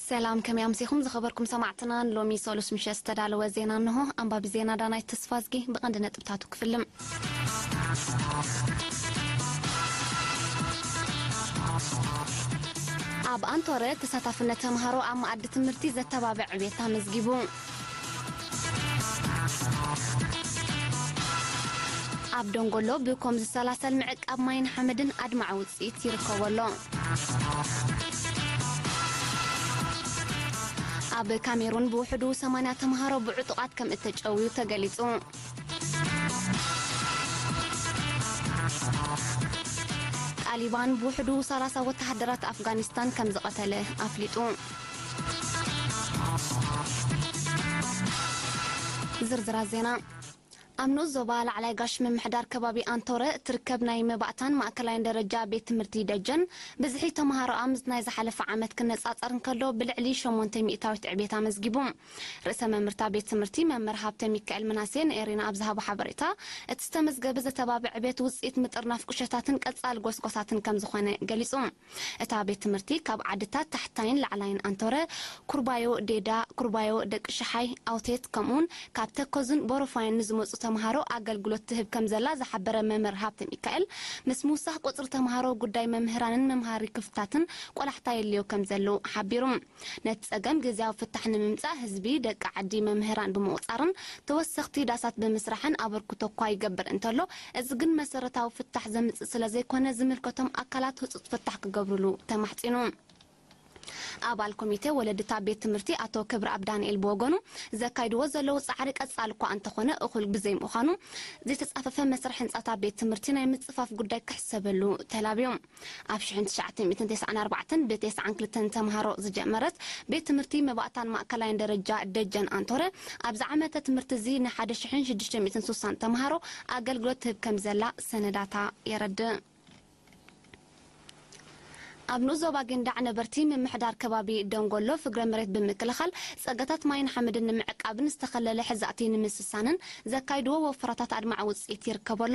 ሰላም፣ ከመይ ኣምሲኹም ዝኸበርኩም ሰማዕትና? ንሎሚ ሰሉስ ምሸት ዝተዳለወ ዜና እንሆ። ኣንባቢ ዜና ዳናይት ተስፋዝጊ። ብቐንዲ ነጥብታቱ ክፍልም። ኣብ ኣንቶረ ተሳታፍነት ተምሃሮ ኣብ መኣዲ ትምህርቲ ዘተባብዕ ዕቤት ኣመዝጊቡ። ኣብ ደንጎሎ ብኮም ዝሰላሰል ምዕቃብ ማይን ሓመድን ኣድማዒ ውፅኢት ይርከቦ ኣሎ። ኣብ ካሜሩን ብውሕዱ ሰማንያ ተምሃሮ ብዕጡቓት ከም እተጨውዩ ተገሊጹ። ጣሊባን ብውሕዱ ሰላሳ ወተሃደራት ኣፍጋኒስታን ከም ዝቐተለ ኣፍሊጡ። ዝርዝራት ዜና። ኣብ ንኡስ ዞባ ላዕላይ ጋሽ ምምሕዳር ከባቢ ኣንቶረ እትርከብ ናይ መባእታን ማእከላይን ደረጃ ቤት ትምህርቲ ደጀን፣ ብዝሒ ተምሃሮኣ ምስ ናይ ዝሓለፈ ዓመት ክነጻጸር እንከሎ ብልዕሊ ሸሞንተ ሚእታዊት ዕቤት ኣመዝጊቡ። ርእሰ መምህርታ ቤት ትምህርቲ መምህር ሃብተ ሚካኤል ምናሴ ንኤሪና ኣብ ዝሃቦ ሓበሬታ፣ እቲ ዝተመዝገበ ዘተባብዕ ዕቤት ውጽኢት ምጥርናፍ ቁሸታትን ቀጻሊ ጎስጎሳትን ከም ዝኾነ ገሊጹ። እታ ቤት ትምህርቲ ካብ ዓድታት ታሕታይን ላዕላይን ኣንቶረ፣ ኩርባዮ ዴዳ፣ ኩርባዮ ደቂ ሽሓይ፣ ኣውቴት፣ ከምኡውን ካብ ተከዙን ቦሮፋይን ንዝመጹ ተምሃሮ ኣገልግሎት ትህብ ከም ዘላ ዝሓበረ መምህር ሃብተ ሚካኤል፣ ምስ ምውሳኽ ቁጽሪ ተምሃሮ ጉዳይ መምህራንን መምሃሪ ክፍልታትን ቆላሕታ የድልዮ ከም ዘለዉ ሓቢሩ። ነቲ ጸገም ግዝያዊ ፍታሕ ንምምጻእ ህዝቢ፣ ደቂ ዓዲ፣ መምህራን ብምቑጻርን ተወሰኽቲ ዳሳት ብምስራሕን ኣበርክቶ እኳ ይገብር እንተሎ፣ እዚ ግን መሰረታዊ ፍታሕ ዘምጽእ ስለ ዘይኮነ ዝምልከቶም ኣካላት ህጹጽ ፍታሕ ክገብርሉ ተማሕጺኑ። ኣባል ኮሚቴ ወለድታ ቤት ትምህርቲ ኣቶ ክብረኣብ ዳንኤል ብወገኑ፣ ዘካይድዎ ዘለዉ ጻዕሪ ቀጻሊ እኳ እንተኾነ እኹል ብዘይምዃኑ፣ ዘይተጻፈፈ መስርሕ ህንጻታ ቤት ትምህርቲ ናይ ምጽፋፍ ጉዳይ ክሕሰበሉ ተላብዩ። ኣብ ሽሕን ትሽዓተ ሚእትን ተስዓን ኣርባዕተን ብተስዓን ክልተን ተምሃሮ ዝጀመረት ቤት ትምህርቲ መባእታን ማእከላይን ደረጃ ደጀን ኣንቶረ፣ ኣብዚ ዓመተ ትምህርቲ እዚ ንሓደ ሽሕን ሽዱሽተ ሚእትን ስሳን ተምሃሮ ኣገልግሎት ትህብ ከም ዘላ ሰነዳታ የረድእ። ኣብ ንኡስ ዞባ ጊንዳዕ ነበርቲ ምምሕዳር ከባቢ ደንጎሎ ፍግረ መሬት ብምክልኻል ጸጋታት ማይን ሓመድን ንምዕቃብን ዝተኸለለ ሕዛእቲ ንምስሳንን ዘካይድዎ ወፈራታት ኣድማዒ ውጽኢት ይርከቦ ኣሎ።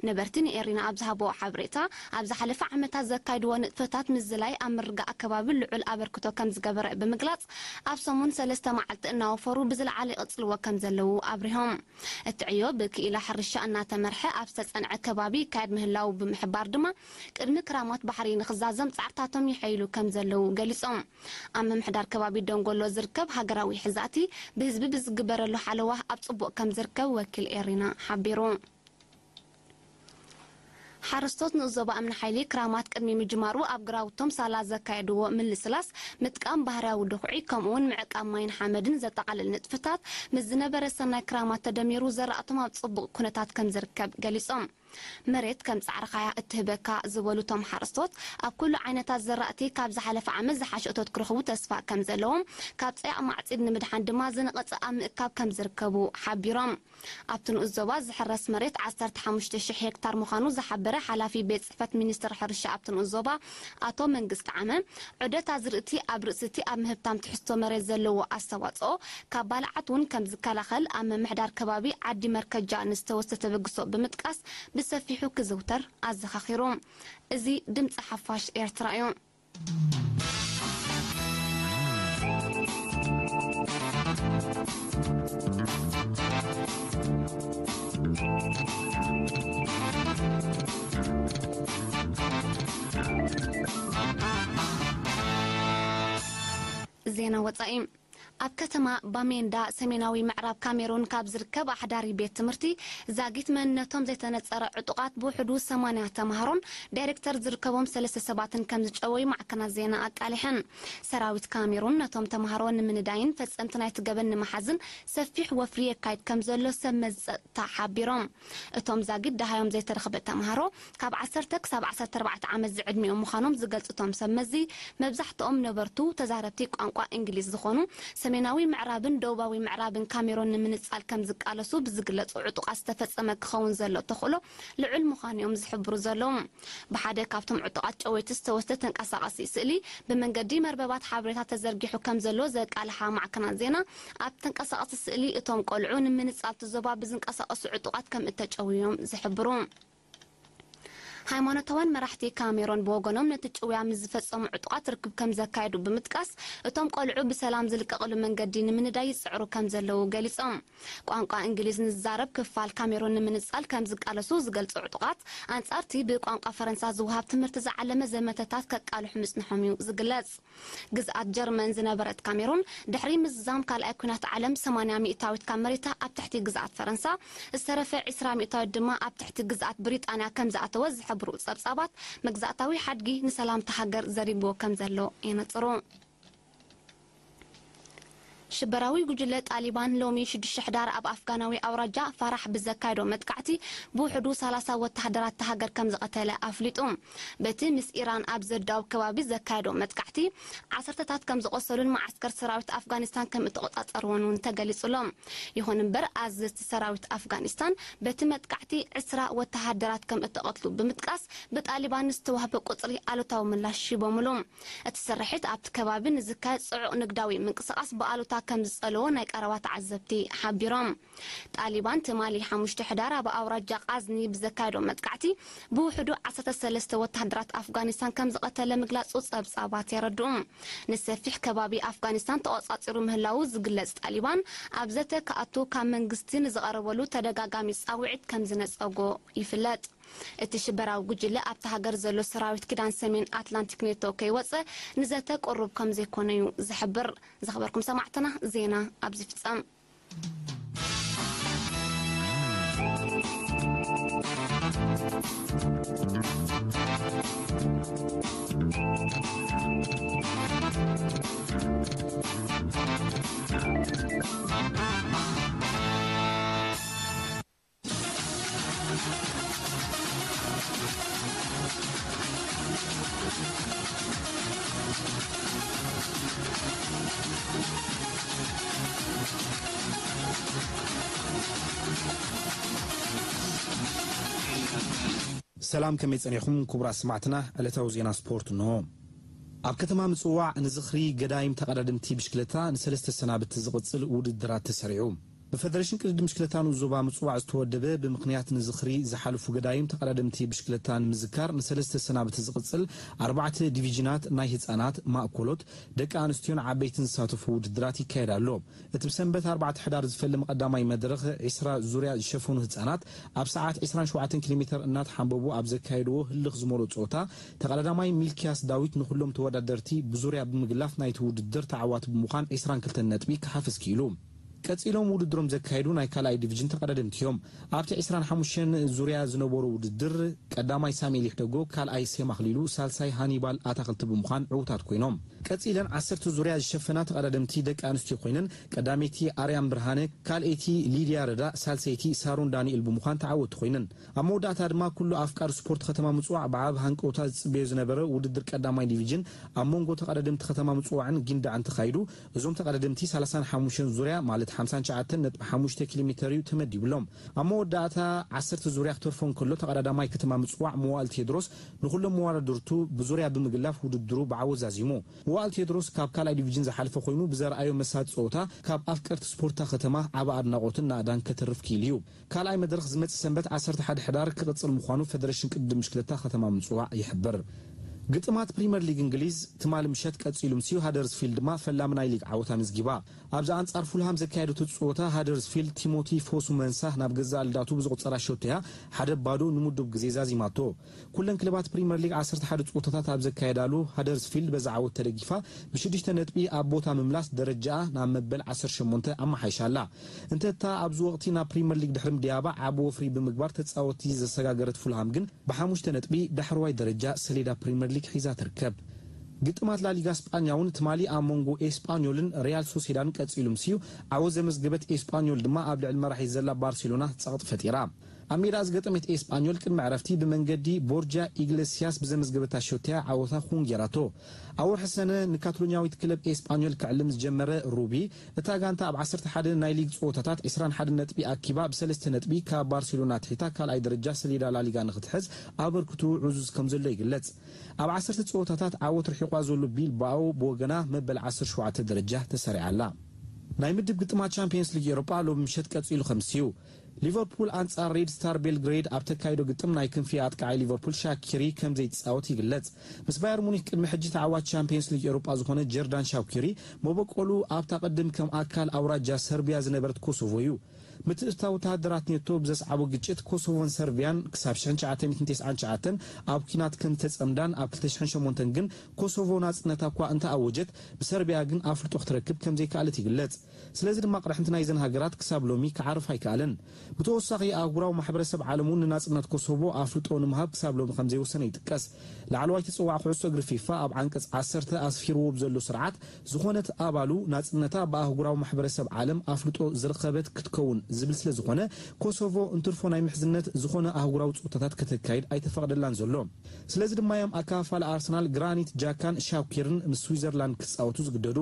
ነበርቲ ንኤሪና ኣብ ዝሃብዎ ሓበሬታ፣ ኣብ ዝሓለፈ ዓመታት ዘካይድዎ ንጥፈታት ምዝላይ ኣብ ምርግጋእ ኣከባቢ ልዑል ኣበርክቶ ከም ዝገበረ ብምግላጽ፣ ኣብ ሰሙን ሰለስተ መዓልቲ እናወፈሩ ብዝለዓለ ይቕጽልዎ ከም ዘለዉ ኣብሪሆም። እቲ ዕዮ ብክኢላ ሕርሻ እናተመርሐ ኣብ ዝተጸንዐ ከባቢ ይካየድ ምህላዉ ብምሕባር ድማ፣ ቅድሚ ክራማት ባሕሪ ንኽዛዘም ጻዕርታቶም ይሐይሉ ከም ዘለዉ ገሊጾም። ኣብ ምምሕዳር ከባቢ ደንጎሎ ዝርከብ ሃገራዊ ሕዛእቲ ብህዝቢ ብዝግበረሉ ሓለዋ ኣብ ጽቡቕ ከም ዝርከብ ወኪል ኤሪና ሓቢሩ። ሓረስቶት ንኡስ ዞባ እምኒ ሓይሊ ክራማት ቅድሚ ምጅማሩ ኣብ ግራውቶም ሳላ ዘካየድዎ ምልስላስ ምጥቃም ባህርያዊ ድኹዒ ከምኡውን ምዕቃብ ማይን ሓመድን ዘጠቓልል ንጥፍታት ምስ ዝነበረ ሰናይ ክራማት ተደሚሩ ዘራእቶም ኣብ ጽቡቕ ኩነታት ከም ዝርከብ ገሊጾም። መሬት ከም ጻዕሪ ኻያ እትህበካ ዝበሉ እቶም ሓረስቶት፣ ኣብ ኩሉ ዓይነታት ዘራእቲ ካብ ዝሓለፈ ዓመት ዝሓሸ እቶት ክረኽቡ ተስፋ ከም ዘለዎም፣ ካብ ጸያቕ ማዕጺድ ንምድሓን ድማ ዝነቐጸ ኣብ ምእካብ ከም ዝርከቡ ሓቢሮም። ኣብቲ ንኡስ ዞባ ዝሕረስ መሬት ዓሰርተ ሓሙሽተ ሽሕ ሄክታር ምዃኑ ዝሓበረ ሓላፊ ቤት ጽሕፈት ሚኒስትር ሕርሻ ኣብቲ ንኡስ ዞባ ኣቶ መንግስቲ ዓመ፣ ዑደት ኣዝርእቲ ኣብ ርእሲ እቲ ኣብ ምህብታም ትሕዝቶ መሬት ዘለዎ ኣስተዋጽኦ ካብ ባልዓት እውን ከም ዝከላኸል ኣብ ምምሕዳር ከባቢ ዓዲ መርከጃ ንዝተወስደ ተበግሶ ብምጥቃስ ብሰፊሑ ክዝውተር ኣዘኻኺሩ። እዚ ድምፂ ሓፋሽ ኤርትራ እዩ። ዜና ወጻኢ። ኣብ ከተማ ባሜንዳ ሰሜናዊ ምዕራብ ካሜሩን ካብ ዝርከብ ኣሕዳሪ ቤት ትምህርቲ ዛጊት መንነቶም ዘይተነጸረ ዕጡቓት ብውሕዱ ሰማንያ ተምሃሮን ዳይሬክተር ዝርከቦም ሰለስተ ሰባትን ከም ዝጨወዩ ማዕከናት ዜና ኣቃሊሐን። ሰራዊት ካሜሩን ነቶም ተምሃሮ ንምንዳይን ፈጸምቲ ናይቲ ገበን ንምሓዝን ሰፊሕ ወፍሪ የካይድ ከም ዘሎ ሰብ መዚ ጸጥታ ሓቢሮም። እቶም ዛጊት ደሃዮም ዘይተረኽበ ተምሃሮ ካብ ዓሰርተ ክሳብ ዓሰርተ ኣርባዕተ ዓመት ዝዕድሚኦም ምዃኖም ዝገልጹ እቶም ሰብ መዚ፣ መብዛሕትኦም ነበርቱ ተዛረብቲ ቋንቋ እንግሊዝ ዝኾኑ፣ ሰሜናዊ ምዕራብን ደቡባዊ ምዕራብን ካሜሮን ንምንጻል ከም ዝቃለሱ ብዝግለጹ ዕጡቓት ዝተፈጸመ ክኸውን ዘሎ ተኽእሎ ልዑል ምዃኑ እዮም ዝሕብሩ ዘለዉ። ብሓደ ካብቶም ዕጡቓት ጨወይቲ ዝተወስደ ተንቀሳቓሲ ስእሊ ብመንገዲ መርበባት ሓበሬታ ተዘርጊሑ ከም ዘሎ ዘቃልሓ ማዕከናት ዜና፣ ኣብ ተንቀሳቓሲ ስእሊ እቶም ቆልዑ ንምንጻል እቲ ዞባ ብዝንቀሳቐሱ ዕጡቓት ከም እተጨውዮም ዝሕብሩ። ሃይማኖታውያን መራሕቲ ካሜሮን ብወገኖም፣ ነቲ ጭውያ ምስ ዝፈጸሙ ዕጡቓት ርክብ ከም ዘካየዱ ብምጥቃስ፣ እቶም ቆልዑ ብሰላም ዝልቀቕሉ መንገዲ ንምንዳይ ይጽዕሩ ከም ዘለዉ ገሊጾም። ቋንቋ እንግሊዝ ንዝዛረብ ክፋል ካሜሮን ንምንጻል ከም ዝቃለሱ ዝገልጹ ዕጡቓት፣ ኣንጻርቲ ብቋንቋ ፈረንሳ ዝወሃብ ትምህርቲ ዝዓለመ ዘመተታት ከቃልሑ ምጽንሖም እዩ ዝግለጽ። ግዝኣት ጀርመን ዝነበረት ካሜሩን፣ ድሕሪ ምዝዛም ካልኣይ ኲናት ዓለም፣ ሰማንያ ሚእታዊት ካብ መሬታ ኣብ ትሕቲ ግዝኣት ፈረንሳ፣ ዝተረፈ ዕስራ ሚእታዊት ድማ ኣብ ትሕቲ ግዝኣት ብሪጣንያ ከም ዝኣተወ ዝሕብሩ ጸብጻባት፣ መግዛእታዊ ሓድጊ ንሰላምታ ሃገር ዘሪግዎ ከም ዘሎ የነጽሩ። ሽበራዊ ጉጅለ ጣሊባን ሎሚ ሽዱሽተ ሕዳር ኣብ ኣፍጋናዊ ኣውራጃ ፋራሕ ብዘካየዶ መጥቃዕቲ፣ ብውሕዱ ሰላሳ ወተሃደራት እታ ሃገር ከም ዝቐተለ ኣፍሊጡ። በቲ ምስ ኢራን ኣብ ዘዳውብ ከባቢ ዘካየዶ መጥቃዕቲ፣ ዓሰርተታት ከም ዝቖሰሉን መዓስከር ሰራዊት ኣፍጋኒስታን ከም እተቖጻጸርዎን እውን ተገሊጹ ኣሎ። ይኹን እምበር፣ ኣዘዝቲ ሰራዊት ኣፍጋኒስታን በቲ መጥቃዕቲ ዕስራ ወተሃደራት ከም እተቐትሉ ብምጥቃስ፣ ብጣሊባን ዝተዋህበ ቁጽሪ ኣሉታዊ ምላሽ ሂቦምሉ። እቲ ስርሒት ኣብቲ ከባቢ ንዝካየድ ጽዑቕ ንግዳዊ ምንቅስቓስ ብኣሉታ ከም ዝጸለዎ ናይ ቀረባ ተዓዘብቲ ሓቢሮም። ጣሊባን ትማሊ ሓሙሽተ ሕዳር ኣብ ኣውራጃ ቃዝኒ ብዘካየዶ መጥቃዕቲ፣ ብውሕዱ ዓሰርተ ሰለስተ ወተሃደራት ኣፍጋኒስታን ከም ዝቐተለ ምግላጹ ጸብጻባት የረድኡ። ንሰፊሕ ከባቢ ኣፍጋኒስታን ተቖጻጺሩ ምህላዉ ዝግለጽ ጣሊባን፣ ኣብ ዘተ ክኣቱ ካብ መንግስቲ ንዝቐረበሉ ተደጋጋሚ ጻውዒት ከም ዝነጸጎ ይፍለጥ። እቲ ሽበራዊ ጉጅለ ኣብታ ሃገር ዘሎ ሰራዊት ኪዳን ሰሜን ኣትላንቲክ ኔቶ ከይወጸ ንዘተ ቅሩብ ከም ዘይኮነ እዩ ዝሕብር። ዝኸበርኩም ሰማዕትና፣ ዜና ኣብዚ ፍጸም። ሰላም፣ ከመይ ጸኒሕኩም ክቡራት ሰማዕትና? ዕለታዊ ዜና ስፖርት እንሆ። ኣብ ከተማ ምጽዋዕ ንዝኽሪ ገዳይም ተቐዳደምቲ ብሽክለታ ንሰለስተ ሰናብቲ ዝቕጽል ውድድራት ተሰሪዑ። ብፈደረሽን ቅድድም ብሽክለታን ዞባ ምጽዋዕ ዝተወደበ፣ ብምኽንያት ንዝኽሪ ዝሓለፉ ገዳይም ተቐዳደምቲ ብሽክለታ ንምዝካር ንሰለስተ ሰናብቲ ዝቕጽል ኣርባዕተ ዲቪዥናት ናይ ህጻናት፣ ማእኮሎት፣ ደቂ ኣንስትዮን ዓበይትን ዝሳተፉ ውድድራት ይካየድ ኣሎ። እቲ ብሰንበት ኣርባዕተ ሕዳር ዝፈለመ ቀዳማይ መድረኽ ዒስራ ዙርያ ዝሸፈኑ ህጻናት ኣብ ሰዓት ዒስራን ሸውዓተን ኪሎ ሜተር እናተሓንበቡ ኣብ ዘካየድዎ ህልኽ ዝመልኦ ጸወታ፣ ተቐዳዳማይ ሚልክያስ ዳዊት ንኹሎም ተወዳደርቲ ብዙርያ ብምግላፍ ናይቲ ውድድር ተዓዋቲ ብምዃን ዒስራን ክልተን ነጥቢ ክሓፍስ ክኢሉ። ቀጺሎም ውድድሮም ዘካየዱ ናይ ካልኣይ ዲቪዥን ተቐዳደምቲ እዮም። ኣብቲ ዒስራን ሓሙሽተን ዙርያ ዝነበሮ ውድድር ቀዳማይ ሳሙኤል ይሕደጎ፣ ካልኣይ ሴማ ኣኽሊሉ፣ ሳልሳይ ሃኒባል ኣታኽልቲ ብምዃን ዕዉታት ኮይኖም። ቀጺለን ዓሰርተ ዙርያ ዝሸፈና ተቐዳደምቲ ደቂ ኣንስትዮ ኮይነን፣ ቀዳመይቲ ኣርያም ብርሃነ፣ ካልኣይቲ ሊድያ ረዳ፣ ሳልሰይቲ ሳሮን ዳንኤል ብምዃን ተዓወቲ ኮይነን። ኣብ መወዳእታ ድማ ኩሉ ኣፍቃሪ ስፖርት ከተማ ምጽዋዕ ብዓቢ ሃንቀውታ ዝጽበዮ ዝነበረ ውድድር ቀዳማይ ዲቪዥን ኣብ መንጎ ተቐዳደምቲ ከተማ ምጽዋዕን ጊንዳዕን ተኻይዱ። እዞም ተቐዳደምቲ ሰላሳን ሓሙሽተን ዙርያ፣ ማለት ሓምሳን ትሽዓተን ነጥቢ ሓሙሽተ ኪሎ ሜተር እዩ ተመዲብሎም። ኣብ መወዳእታ ዓሰርተ ዙርያ ክተርፎ እንከሎ፣ ተቐዳዳማይ ከተማ ምጽዋዕ መዋእል ቴድሮስ ንኹሎም መወዳድርቱ ብዙርያ ብምግላፍ ውድድሩ ብዓወት ዛዚሙ። መዋእል ቴድሮስ ካብ ካልኣይ ዲቪዥን ዝሓለፈ ኮይኑ፣ ብዘርኣዮ መሳጢ ጸወታ ካብ ኣፍቀርቲ ስፖርታ ከተማ ዓቢ ኣድናቖትን ናእዳን ከተርፍ ክኢሉ እዩ። ካልኣይ መድረኽ ዝመጽእ ሰንበት ዓሰርተ ሓደ ሕዳር ክቕጽል ምዃኑ ፈደረሽን ቅድድም ብሽክለታ ከተማ ምጽዋዕ ይሕብር። ግጥማት ፕሪምየር ሊግ እንግሊዝ ትማሊ ምሸት ቀጺሉ ምስዩ፣ ሃደርስፊልድ ድማ ፈላሚ ናይ ሊግ ዓወት ኣመዝጊባ። ኣብዚ ኣንጻር ፉልሃም ዘካየደቶ ጸወታ ሃደርስፊልድ ቲሞቲ ፎሱ መንሳ ናብ ገዛእ ልዳቱ ብዝቑጸራ ሸቶያ ሓደ ባዶ ንምዱብ ግዜ ዛዚማቶ። ኩለን ክለባት ፕሪምየር ሊግ ዓሰርተ ሓደ ጸወታታት ኣብ ዘካየዳሉ፣ ሃደርስፊልድ በዚ ዓወት ተደጊፋ ብሽዱሽተ ነጥቢ ኣብ ቦታ ምምላስ ደረጃኣ ናብ መበል ዓሰርተ ሸሞንተ ኣመሓይሻ ኣላ። እንተታ ኣብዚ ወቕቲ ናብ ፕሪምየር ሊግ ድሕሪ ምድያባ ዓቢ ወፍሪ ብምግባር ተጻወትቲ ዘሰጋገረት ፉልሃም ግን ብሓሙሽተ ነጥቢ ዳሕረዋይ ደረጃ ሰሌዳ ፕሪምየር ሊግ ሒዛ ትርከብ። ግጥማት ላሊጋ ስጳኛ እውን ትማሊ ኣብ መንጎ ኤስጳኞልን ሪያል ሶሴዳን ቀጺሉ ምስዩ፣ ዓወት ዘመዝገበት ኤስጳኞል ድማ ኣብ ልዕሊ መራሒት ዘላ ባርሴሎና ጸቕጢ ፈጢራ። ኣብ ሜዳ ዝገጠመት ኤስጳኞል ቅድሚ ዕረፍቲ ብመንገዲ ቦርጃ ኢግለስያስ ብዘመዝገበታ ሸቶያ ዓወታ ክውን ጌራቶ። ኣብ ወርሒ ሰነ ንካትሎኛዊት ክለብ ኤስጳኞል ክዕልም ዝጀመረ ሩቢ፣ እታ ጋንታ ኣብ ዓሰርተ ሓደ ናይ ሊግ ጸወታታት ዒስራን ሓደን ነጥቢ ኣኪባ ብሰለስተ ነጥቢ ካብ ባርሴሎና ትሒታ ካልኣይ ደረጃ ሰሌዳ ላሊጋ ንኽትሕዝ ኣበርክትኡ ዕዙዝ ከም ዘሎ ይግለጽ። ኣብ ዓሰርተ ጸወታታት ዓወት ርሒቋ ዘሎ ቢልባኦ ብወገና መበል ዓሰርተ ሸውዓተ ደረጃ ተሰሪዓ ኣላ። ናይ ምድብ ግጥማት ቻምፕየንስ ሊግ ኤውሮጳ ሎሚ ምሸት ቀጺሉ ከምስዩ። ሊቨርፑል ኣንጻር ሬድ ስታር ቤልግሬድ ኣብ ተካይዶ ግጥም ናይ ክንፊ ኣጥቃዓይ ሊቨርፑል ሻኪሪ ከም ዘይጻወት ይግለጽ። ምስ ባየር ሙኒክ ቅድሚ ሕጂ ተዓዋቲ ቻምፒየንስ ሊግ ኤውሮጳ ዝኾነ ጀርዳን ሻኪሪ መበቆሉ ኣብታ ቅድም ከም ኣካል ኣውራጃ ሰርቢያ ዝነበረት ኮሶቮ እዩ። ምትእትታው ወተሃደራት ኔቶ ብዘስዓቦ ግጭት ኮሶቮን ሰርቢያን ክሳብ ሽሕን ትሽዓተ ሚእትን ተስዓን ትሽዓተን ኣብ ኲናት ከም ዝተጸምዳን ኣብ ክልተ ሽሕን ሸሞንተን ግን ኮሶቮ ናጽነታ እኳ እንተኣወጀት ብሰርቢያ ግን ኣፍልጦ ክትረክብ ከም ዘይከኣለት ይግለጽ። ስለዚ ድማ ቅርሕንቲ ናይዘን ሃገራት ክሳብ ሎሚ ክዓርፍ ኣይከኣለን። ብተወሳኺ ኣህጉራዊ ማሕበረሰብ ዓለም እውን ንናጽነት ኮሶቮ ኣፍልጦ ንምሃብ ክሳብ ሎሚ ከም ዘይወሰነ ይጥቀስ። ላዕለዋይ ተጸዋዒ ኩዕሶ እግሪ ፊፋ ኣብ ዓንቀጽ ዓሰርተ ኣስፊርዎ ብዘሎ ስርዓት ዝኾነት ኣባሉ ናጽነታ ብኣህጉራዊ ማሕበረሰብ ዓለም ኣፍልጦ ዝረኸበት ክትከውን ዝብል ስለ ዝኾነ ኮሶቮ እንትርፎ ናይ ምሕዝነት ዝኾነ ኣህጉራዊ ጸወታታት ከተካይድ ኣይተፈቕደላን ዘሎ። ስለዚ ድማ እዮም ኣካፋሊ ኣርሰናል ግራኒት ጃካን ሻኪርን ምስ ስዊዘርላንድ ክጻወቱ ዝግደዱ።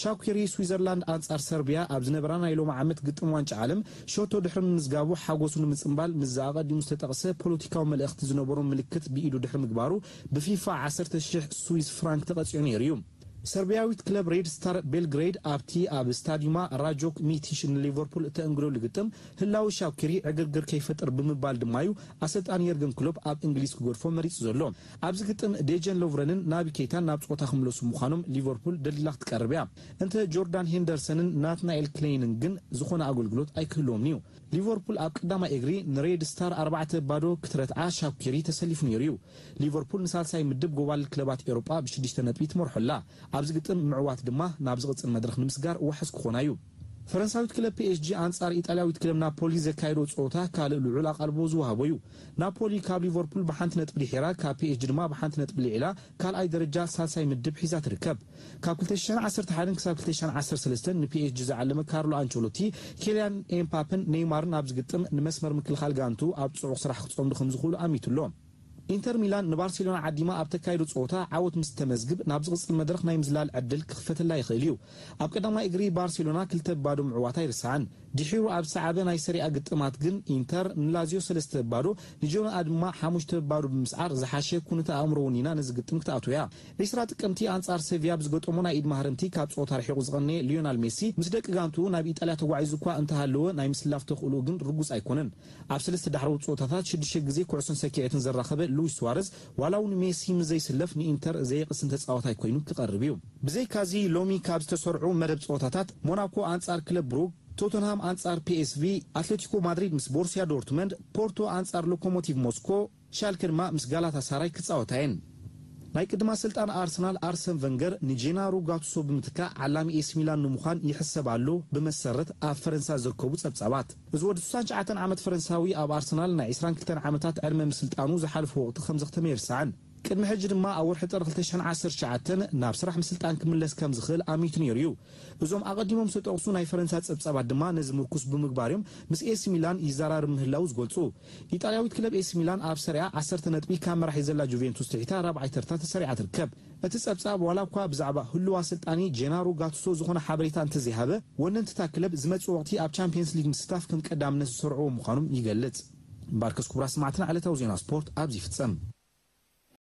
ሻኪሪ ስዊዘርላንድ ኣንጻር ሰርቢያ ኣብ ዝነበራ ናይ ሎሚ ዓመት ግጥም ዋንጫ ዓለም ሸቶ ድሕሪ ምምዝጋቡ ሓጎሱ ንምጽንባል ምስዚ ኣቐዲሙ ዝተጠቕሰ ፖለቲካዊ መልእኽቲ ዝነበሮ ምልክት ብኢዱ ድሕሪ ምግባሩ ብፊፋ ዓሰርተ ሽሕ ስዊዝ ፍራንክ ተቐጺዑ ነይሩ እዩ። ሰርቢያዊት ክለብ ሬድ ስታር ቤልግሬድ ኣብቲ ኣብ ስታዲዩማ ራጆክ ሚቲሽ ንሊቨርፑል እተእንግደሉ ግጥም ህላዊ ሻኪሪ ዕግርግር ከይፈጥር ብምባል ድማ እዩ ኣሰልጣኒ የርገን ክሎፕ ኣብ እንግሊዝ ክገድፎ መሪጹ ዘሎ። ኣብዚ ግጥም ዴጀን ሎቭረንን ናቢ ኬይታን ናብ ጸወታ ክምለሱ ምዃኖም ሊቨርፑል ደሊላ ክትቀርብ እያ። እንተ ጆርዳን ሄንደርሰንን ናትናኤል ክሌይንን ግን ዝኾነ ኣገልግሎት ኣይክህልዎምን እዩ። ሊቨርፑል ኣብ ቀዳማይ እግሪ ንሬድ ስታር ኣርባዕተ ባዶ ክትረትዓ ሻኪሪ ተሰሊፉ ነይሩ እዩ። ሊቨርፑል ንሳልሳይ ምድብ ጎባልል ክለባት ኤውሮጳ ብሽዱሽተ ነጥቢ ትመርሖ ኣላ። ኣብዚ ግጥም ምዕዋት ድማ ናብ ዝቕጽል መድረኽ ንምስጋር ዋሕስ ክኾና እዩ። ፈረንሳዊት ክለብ ፒ ኤስ ጂ ኣንጻር ኢጣልያዊት ክለብ ናፖሊ ዘካየዶ ጸወታ ካልእ ልዑል ኣቓልቦ ዝወሃቦ እዩ። ናፖሊ ካብ ሊቨርፑል ብሓንቲ ነጥቢ ድሒራ ካብ ፒ ኤስ ጂ ድማ ብሓንቲ ነጥቢ ልዒላ ካልኣይ ደረጃ ሳልሳይ ምድብ ሒዛ ትርከብ። ካብ ክልተ ሽሕን ዓሰርተ ሓደን ክሳብ ክልተ ሽሕን ዓሰርተ ሰለስተን ንፒ ኤስ ጂ ዝዓለመ ካርሎ ኣንቸሎቲ፣ ኬልያን ኤምፓፕን ኔይማርን ኣብዚ ግጥም ንመስመር ምክልኻል ጋንቱ ኣብ ጽዑቕ ስራሕ ክጸምዱ ከም ዝኽእሉ ኣሚቱ ኣሎ። ኢንተር ሚላን ንባርሴሎና ዓዲማ ኣብ ተካይዶ ጸወታ ዓወት ምስ ተመዝግብ ናብ ዝቕጽል መድረኽ ናይ ምዝላል ዕድል ክኽፈተላ ይኽእል እዩ። ኣብ ቀዳማይ እግሪ ባርሴሎና ክልተ ባዶ ምዕዋታ ኣይርሳዕን። ድሒሩ ኣብ ዝሰዓበ ናይ ሰሪኣ ግጥማት ግን ኢንተር ንላዚዮ ሰለስተ ባዶ፣ ንጀኖኣ ድማ ሓሙሽተ ባዶ ብምስዓር ዝሓሸ ኩነተ ኣእምሮ ወኒና ነዚ ግጥም ክትኣቱ እያ። ዕስራ ጥቅምቲ ኣንጻር ሰቪያ ብዝገጠሞ ናይ ኢድ ማህረምቲ ካብ ጸወታ ርሒቑ ዝቐነየ ሊዮናል ሜሲ ምስ ደቂ ጋንትኡ ናብ ኢጣልያ ተጓዒዙ እኳ እንተሃለወ ናይ ምስላፍ ተኽእሎ ግን ርጉጽ ኣይኮነን። ኣብ ሰለስተ ዳሕረዎት ጸወታታት ሽዱሽተ ግዜ ኩዕሶን ሰኪዐትን ዘራኸበ ሉዊስ ሱዋረዝ ዋላ እውን ሜሲ ምስ ዘይስለፍ ንኢንተር ዘየቕስን ተጻዋታይ ኮይኑ ክቐርብ እዩ። ብዘይካዚ ሎሚ ካብ ዝተሰርዑ መደብ ጸወታታት ሞናኮ ኣንጻር ክለብ ብሩግ፣ ቶተንሃም ኣንጻር ፒ ኤስ ቪ፣ ኣትሌቲኮ ማድሪድ ምስ ቦሩሲያ ዶርትመንድ፣ ፖርቶ ኣንጻር ሎኮሞቲቭ ሞስኮ፣ ሻልከ ድማ ምስ ጋላታ ሳራይ ክጻወታ እየን። ናይ ቅድማ ስልጣን ኣርሰናል ኣርሰን ቨንገር ንጄናሮ ጋቱሶ ብምትካእ ዓላሚ ኤሲ ሚላን ንምዃን ይሕሰብ ኣሎ፣ ብመሰረት ኣብ ፈረንሳ ዝርከቡ ጸብጻባት። እዚ ወዲ ስሳን ትሽዓተን ዓመት ፈረንሳዊ ኣብ ኣርሰናል ናይ ዕስራን ክልተን ዓመታት ዕድመ ምስልጣኑ ዝሓለፈ ወቕቲ ከም ዘኽተመ ይርሳዕን። ቅድሚ ሕጂ ድማ ኣብ ወርሒ ጥሪ ክልተ ሽሕን ዓሰርተ ትሽዓተን ናብ ስራሕ ምስልጣን ክምለስ ከም ዝኽእል ኣሚቱ ነይሩ እዩ። እዞም ኣቐዲሞም ዝተጠቕሱ ናይ ፈረንሳ ጸብጻባት ድማ ነዚ ምርኩስ ብምግባር እዮም ምስ ኤሲ ሚላን ይዘራረብ ምህላው ዝገልጹ። ኢጣልያዊት ክለብ ኤሲ ሚላን ኣብ ሰሪኣ ዓሰርተ ነጥቢ ካብ መራሒ ዘላ ጁቬንቱስ ትሒታ ራብዓይ ተርታ ተሰሪዓ ትርከብ። እቲ ጸብጻብ ዋላ እኳ ብዛዕባ ህሉው ኣሰልጣኒ ጄናሮ ጋቱሶ ዝኾነ ሓበሬታ እንተዘይሃበ፣ ወነንትታ ክለብ ዝመጽእ ወቕቲ ኣብ ቻምፒየንስ ሊግ ምስታፍ ከም ቀዳምነት ዝሰርዕዎ ምዃኖም ይገልጽ። እምበኣርከስ ክቡራት ሰማዕትና ዕለታዊ ዜና ስፖርት ኣብዚ ይፍጸም።